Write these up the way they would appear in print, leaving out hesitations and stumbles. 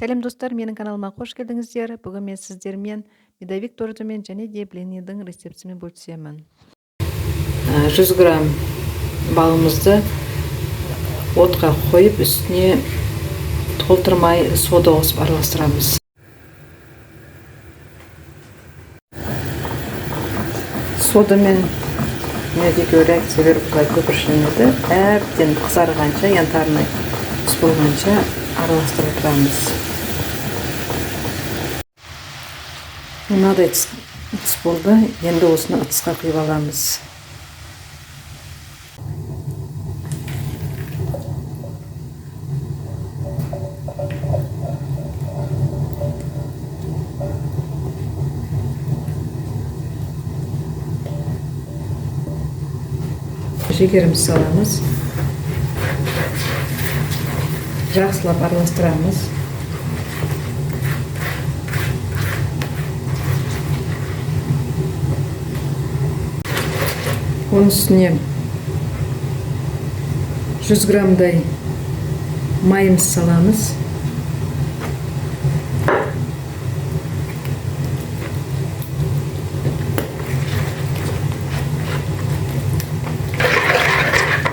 Сәлем достар, менің каналыма қош келдіңіздер. Бүгін мен сіздермен медовик тортымен және де блинидің рецептімен бөлісемін. 100 грамм балымызды отқа қойып, үстіне толтырмай сода қосып араластырамыз. Содамен мед екеуі реакция беріп былай көпіршленеді. Әбден қызарғанша, янтарный түс болғанша араластырып отырамыз. Мынадай түс болды. Енді осыны ыдысқа құйып аламыз. Шекерімізді саламыз. Жақсылап араластырамыз. Оның үстіне 100 граммдай майымыз саламыз.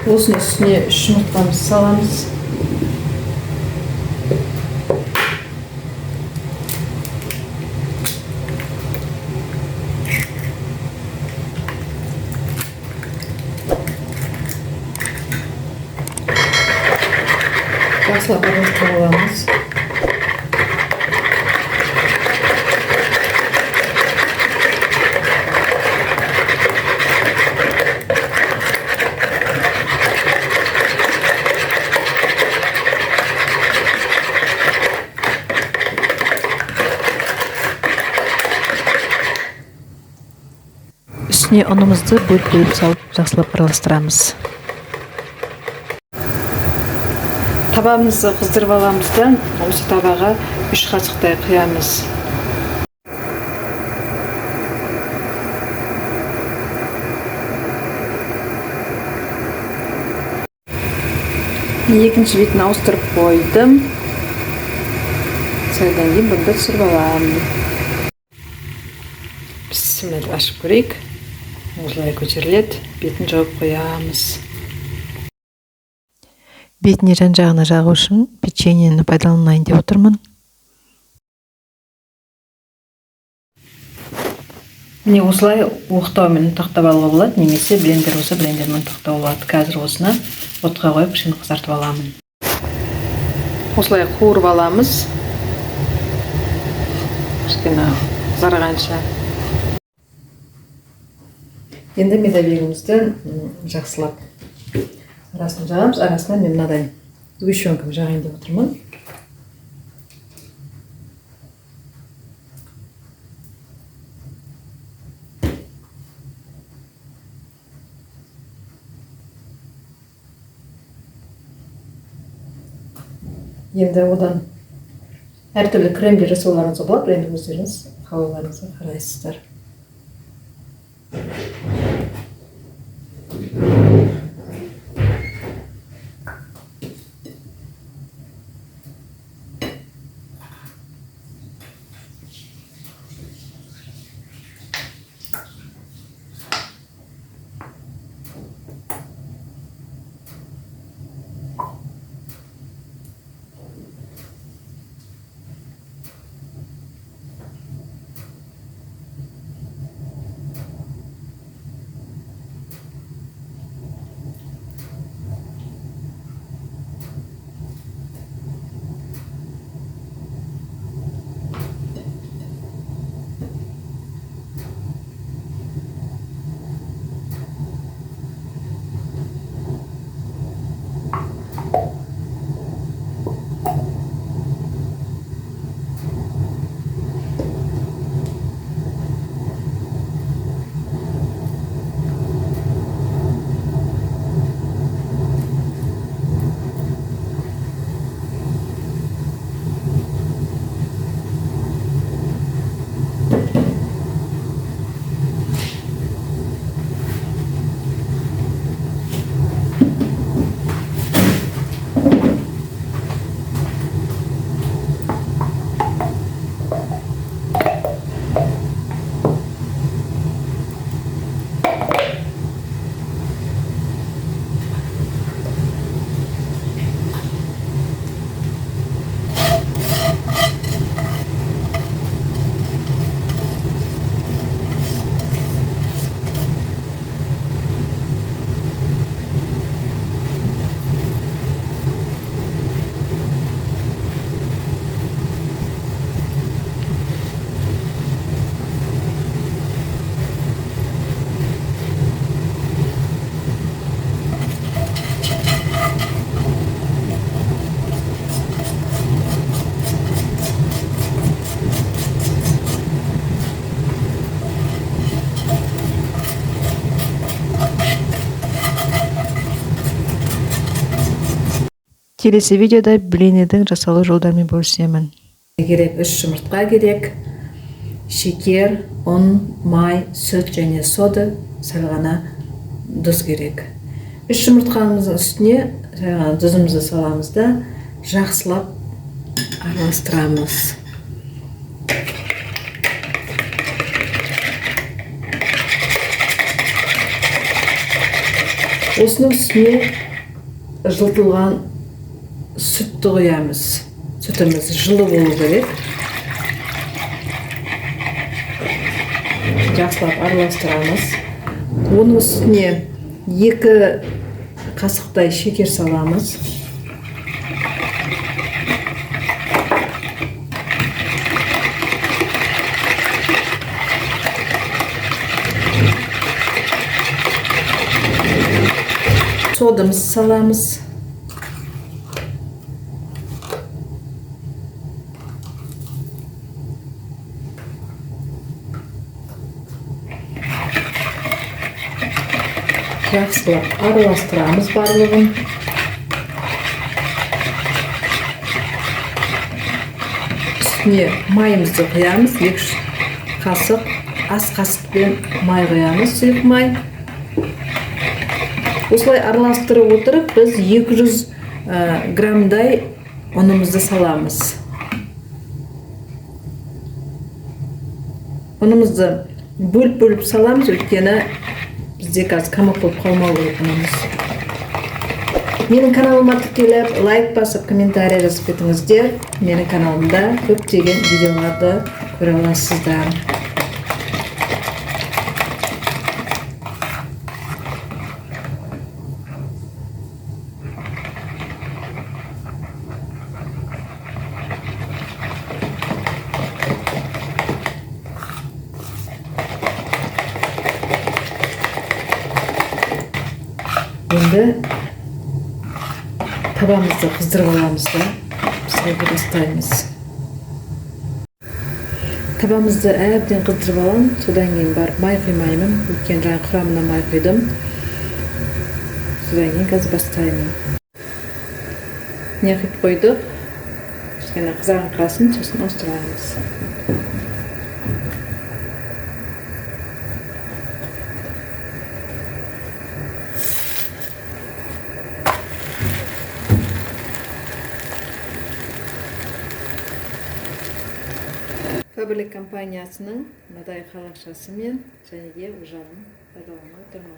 Осының үстіне 3 жұмыртқамызды саламыз. Жақсылап араластырып аламыз. Үстіне ұнымызды бөліп-бөліп салып, жақсылап араластырамыз. Табамызды қыздырып аламыз да, осы табаға 3 қасықтай құямыз. Екінші бетін ауыстырып қойдым. Сәлден кейін бұны да түсіріп аламын. Бісміллә деп ашып көрейік. Осылай көтеріледі, бетін жауып қоямыз. Бетіне жан-жағына жағу үшін печеньені пайдаланайын деп отырмын. Міне осылай оқтаумен ұнтақтап алуға болады, немесе блендер болса блендермен ұнтақтауға болады. Қазір осыны отқа қойып кішкене қызартып аламын. Осылай қуырып аламыз. Кішкене қызарғанша. Енді медовигімізді жақсылап арасын жағамыз. Арасына мен мынадай сгущенканы жағайын деп отырмын. Енді одан әртүрлі кремдер жасауларыңызға болады, енді өздеріңіз қалауларыңызға қарайсыздар. Келесі видеода блиныйдың жасалу жолдарымен бөлісемін. Керек 3 жұмыртқа керек, шекер, ұн, май, сүт және сода, сәл ғана тұз керек. 3 жұмыртқамыздың үстіне сәл ғана тұзымызды саламыз да жақсылап араластырамыз. Осының үстіне жылытылған сүтті құямыз. Сүтіміз жылы болу керек. Жақсылап араластырамыз. Оның үстіне 2 қасықтай шекер саламыз. Содамызды саламыз. Жақсылап араластырамыз барлығын. Үстіне майымызды құямыз. 2 қасық, ас қасықпен май құямыз, сұйық май. Осылай араластырып отырып, біз 200 граммдай ұнымызды саламыз. Ұнымызды бөліп-бөліп саламыз, өйткені бізде қазір комок болып қалмау керек ұнымыз. Менің каналыма тіркеліп, лайк басып, комментарий жазып кетіңіздер. Менің каналымда көптеген видеоларды көре аласыздар. Енді табамызды қыздырып аламыз да пісіре бастаймыз. Табамызды әбден қыздырып аламын, содан кейін барып май құймаймын, өйткені жаңа құрамына май құйдым. Содан кейін қазір бастаймын. Не құйып қойдық, кішкене қызарып қалсын, сосын ауыстырамыз. Faberlic компаниясының мынадай қалақшасымен және де ожауын пайдаланып отырмын.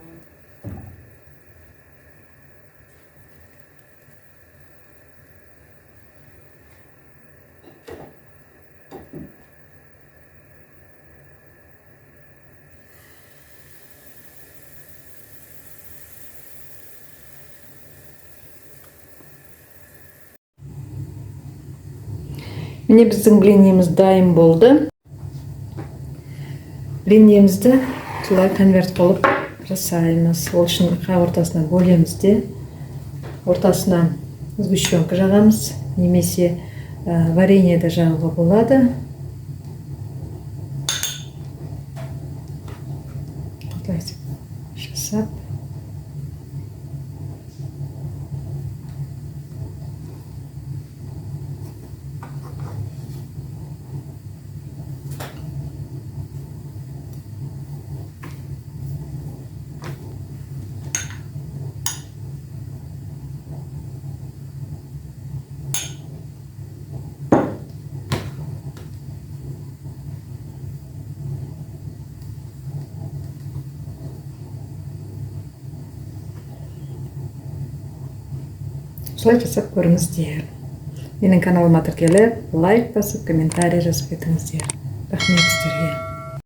Міне біздің блиніміз дайын болды. Блинімізді солай конверт қылып жасаймыз. Ол үшін ортасынан бөлеміз де, ортасына сгущенка жағамыз, немесе варенье де жағуға болады. Осылай жасап. Солай жасап көріңіздер. Менің каналыма тіркеліп, лайк басып, комментарий жазып кетіңіздер. Рахмет сіздерге.